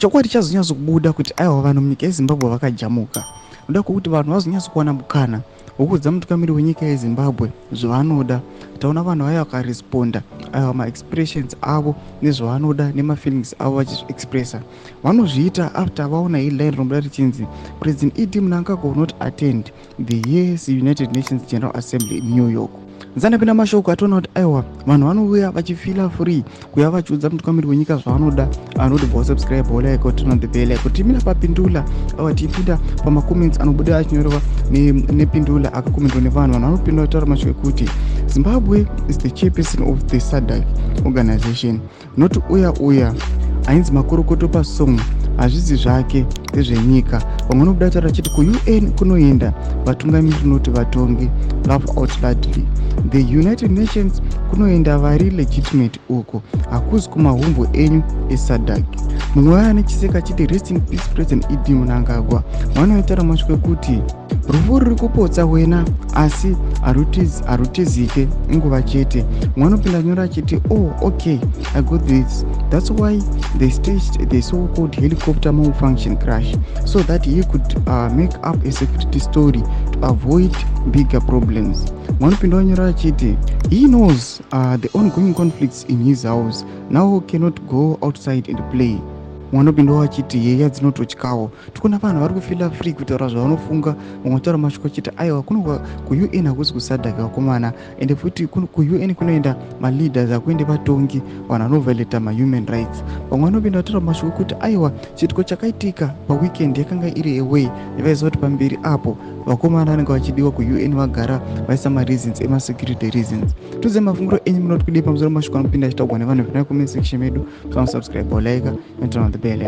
Chokwadi chazonyatsokubuda kuti aiwa, vanhu munyika yeZimbabwe vakajamuka noda kwokuti vanhu vazonyatsokuwana mukana wekuudza mutungamiri wenyika yeZimbabwe zvavanoda. Taona vanhu vaya vakaresponda, aiwa, maexpressions avo nezvavanoda nemafeelings avo vachizviexpressa. Vanozviita after vaona headline rinobuda richinzi "President ED Mnangagwa will not attend the year's United Nations General Assembly in New York". Nzanapinda mashoko atoona kuti aiwa, vanhu vanouya vachifeela free kuya vachiudza mutungamiri wenyika zvavanoda. Anoti bva wasubscribe, wolike, turn on the bell icon. Timira papindula, aiwa, tichipinda pamacomments anobuda achinyorwa nepindula akakomendwa nevanhu. Vanhu vanopinda vataura mashoko ekuti "Zimbabwe is the chairperson of the SADC organization, not uya uya ainzi makorokoto pasong. Hazvisi zvake, ndezvenyika." Vamwe vanobuda taura achiti "KuUN kunoenda vatungamiri, noti vatongi." Laugh out loudly. "The United Nations kunoenda vari legitimate uko, hakuzi kumahumbo enyu eSADC." Mumwe waye anechiseka achiti "Rest in peace, President ED Mnangagwa." Vanoitaura mashoko ekuti "Rufu ruri kupotsa wena, asi harutizike, inguva chete." Mumwe anopinda nyora achiti "Oh, okay, I got this. That's why they staged the so called helicopter malfunction crash, so that he could make up a security story to avoid bigger problems." Mumwe anopinda wanyora achiti "He knows the ongoing conflicts in his house now, cannot go outside and play." Mwanopindawo achiti "Yeya, dzinototyawo." Tikuona vanhu vari kufeela free kutaura zvavanofunga. Vamwe vataura mashoko achiti aiwa, kuno kuUN hakusi kuSADC, vakomana, ende futi kuUN kunoenda maleaders, hakuende vatongi, vanhu vanoviolata mahuman rights. Vamwe vanopinda vataura mashoko ekuti aiwa, chiitiko chakaitika paweekend yakanga iri away yavaiziva kuti pamberi apo vakomana vanenge vachidiwa kuUN, vagara vaisa mareasons emasecurity reasons. Tudze mafungiro enyu, munoti kudii pamusoro mashoko anopinda achitaurwa nevanhu? Pinai comment section medu, musubscribe, like and turn on the bell.